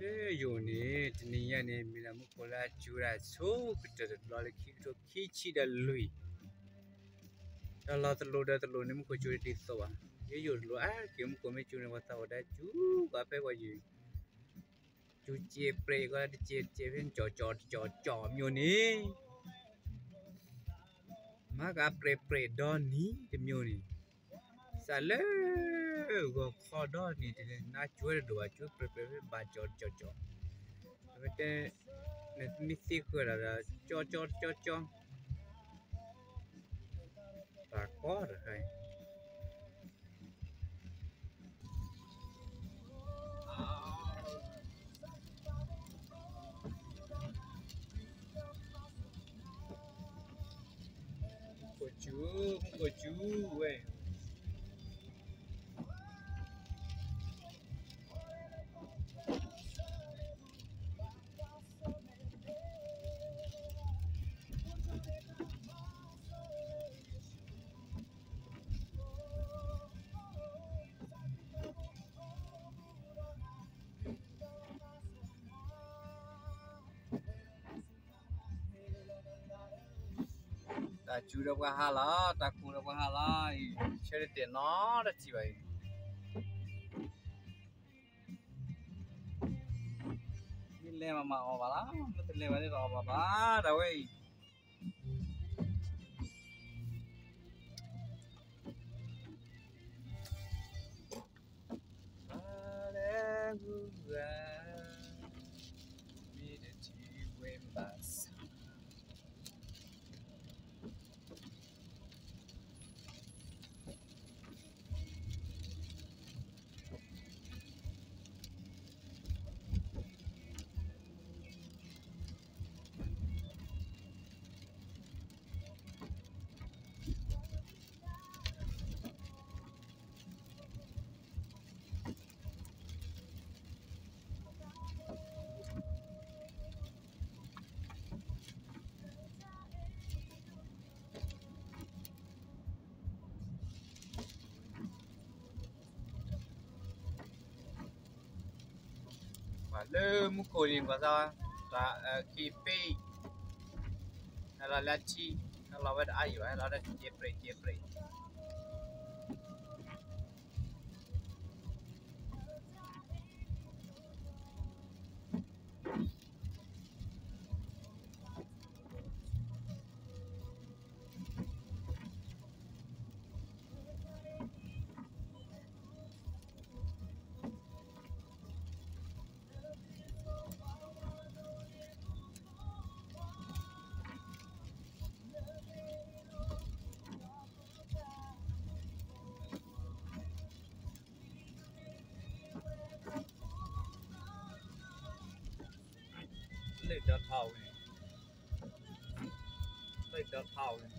ယိာ်န့ၣ် တနံၤညါန့ၣ် မ့ၢ်ဒၣ်မူခိၣ်လၢအစူၤဒၣ်ဆိကတၢၢ်တဘျီလၢခံကထိခံဆံဒီးလွံၢ်, ဒီးလီၤသလိၤဒီးသလိၤန့ၣ်မူခိၣ်စူၤဒ်သိးဘၣ်. ယယိာ်တလိၤအါက့ၤ မူခိၣ်မ့ၢ်စူၤန့ၣ် ပှၤသးအိၣ်ဒၣ်စူၤ ပှၤဖဲပှၤယိာ် စူၤစဲးပြဲးကီးတစဲးတစဲးဖဲ ကၠီကၠီကၠီကၠီကၠီ မျိုးန့ၣ် မၤကပြဲးပြဲးဒီနံၤတမျိုးန့ၣ်, စးလၢဂီၤခီဒီနံၤတလဲ နါကွဲတဒိၣ်ဘၣ် ကွဲပြဲးပြဲးဖဲဘၣ်ကၠီကၠီကၠီ, အဝဲတဲ နမ့ၢ်သ့ဃၢၤဒီး ကၠီကၠီကၠီကၠီ တၢ်ကီတခါအံၤ မူခိၣ်စူၤ မူခိၣ်စူၤဝဲ တၢ်စူၤဒီးပှၤဟးလီၤ တၢ်ကိၢ်ဒီးပှၤဟးလီၤအံၤ ဆၢတတဲာ်နီတထံၣ်ဘၣ်အံၤ, မ့ၢ်လဲၤမၤမၤအီၣ်ဘၣ်လီၤ မ့ၢ်တလဲၤဘၣ်န့ၣ်တအီၣ်ဘၣ်ဘၣ် တၢ်ဝဲအံၤ လဲၤဂုၤဂၤ မ့ၢ်တထံၣ်ဝဲဘၣ်ဆၣ် ပှၤလၢမူခိၣ်န့ၣ် ပှၤသး တၢ်အက့ၤပ့ၢ် ဟဲလီၤလၢထံ ဟဲလီၤဝဲတအါယံၤဘၣ် ဟဲလီၤလၢထံ ကဲပြဲး ကဲပြဲး လၢဒီထီၣ်ဝဲန့ၣ် လၢဒီထီၣ်ဝဲန့ၣ်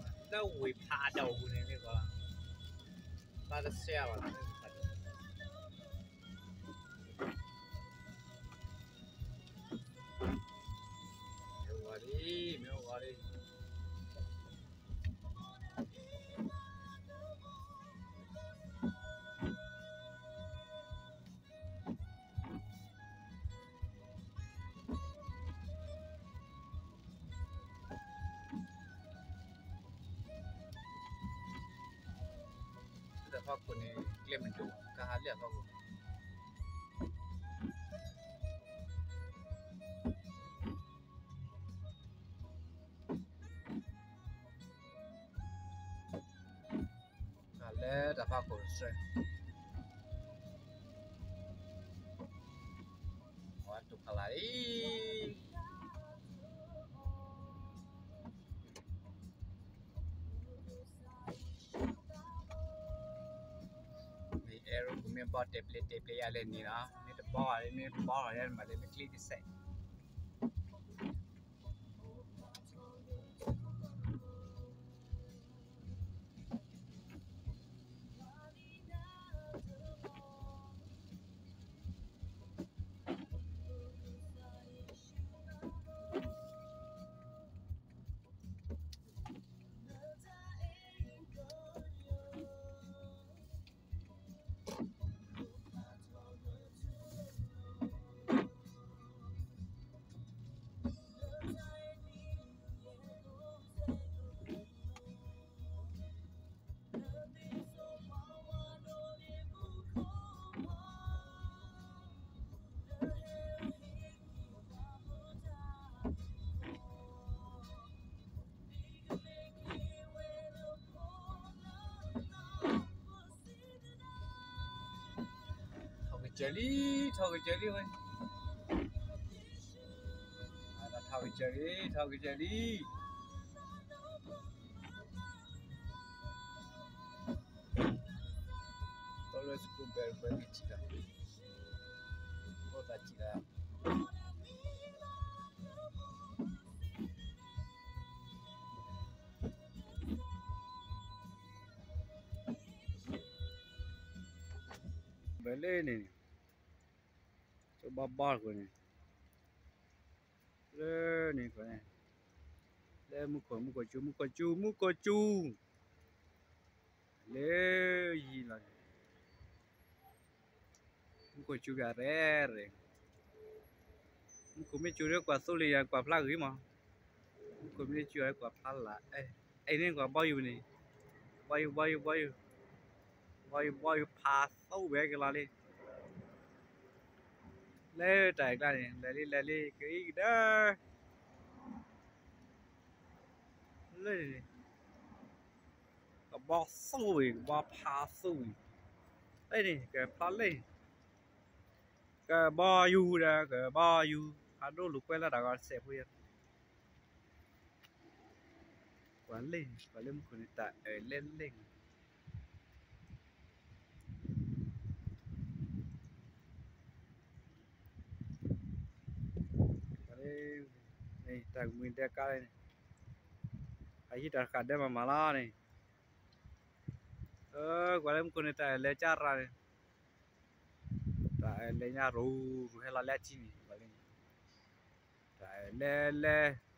လၢဝ့ၢ်ဖးဒိၣ်ပူၤန့ၣ်မ့ၢ်ကီးလီၤ ဘၣ်တစဲးဘၣ်လီၤ မ့ၢ်ဝဲလံ မ့ၢ်ဝဲလံ လၢအဖီခိၣ်န့ၣ် ကျဲမုၢ်ဒိၣ် ကဟးလၢအဖီခိၣ် လၢတၢ်ဖးခိၣ်တစဲး အဝဲတူၢ်ဖးလၢ်အံၤ မ့ၢ်အဲၣ်ရူၢ်ပူၤမ့ၢ်ဘီတဲာ်ပျဲၤတဲာ်ပျဲၤယၤလဲၣ်န့ၣ်လီၤ မ့ၢ်တဘီလီၤ မ့ၢ်တဘီလီၤယၤမးလဲၣ် မ့ၢ်ချံတစဲး Thank you. ကစၢၢ်လံ, ထီၣ်ကစၢၢ်လံဝဲ, ထီၣ်ကစၢၢ်လံ, ထီၣ်ကစၢၢ်လံ. တၢ်လၢ school bell ဝဲကစံၣ်လီၤ, အိၣ်သးစံၣ်လီၤ. ဘၣ်လၢန့ၣ်, ကဘီဘီဃိန့ၣ်, လၢန့ၣ်ဃိန့ၣ်, လၢမူခိၣ်, မူခိၣ်စူၤ, မူခိၣ်စူၤ, မူခိၣ်စူၤ, လၢယံၤလီၤန့ၣ်, မူခိၣ်စူၤကရဲၣ်ရဲၣ်, မူခိၣ်မ့ၢ်စူၤဒီးကွၢ်သိလ့ၣ်ယၤကွၢ်ဖျါဂ့ၤမး, မူခိၣ်မ့ၢ်စူၤဒီးကွၢ်ဖျါလၢ်, အဲၣ်န့ၣ်ကွၢ်ဘီယူၤန့ၣ်, ဘီယူၤ ဘီယူၤ ဘီယူၤ, ဘီယူၤ ဘီယူၤဖးသိဝဲကလီၤလံ. လၢတၢ်အံၤကျါန့ၣ် လဲၤလံ လဲၤလံ ကအံၤကဒၢ, လၢန့ၣ်န့ၣ်, ကဘီသိဝံၤ ကဘီဖးသိဝံၤ, လၢန့ၣ် ကဖျါလၢန့ၣ်, ကဘီယူၤဒီး ကဘီယူၤ, ဖးဒိၣ်လိာ်ကွဲလၢတၢ်ဂီၤစဲးဖိယၤ, ကွၢ်လၢ, ကွၢ်လၢမူခိၣ်န့ၣ် တၢ်အၢၣ်လဲၣ်လဲၣ်န့ၣ် တၢ်ကမှံၤဒဲကါလၢန့ၣ်, အဟံၣ်တၢ်ဃာ်ဒဲမၤမၤလီၤန့ၣ်, ကွၢ်လၢမူခိၣ်န့ၣ် တၢ်အၢၣ်လဲၣ်ကၢ်ရၤန့ၣ်, တၢ်အၢၣ်လဲၣ်ညါရူၤရူၤဟဲလီၤလၢအထံန့ၣ်, ကွၢ်လၢန့ၣ်, တၢ်အၢၣ်လဲၣ်လဲၣ်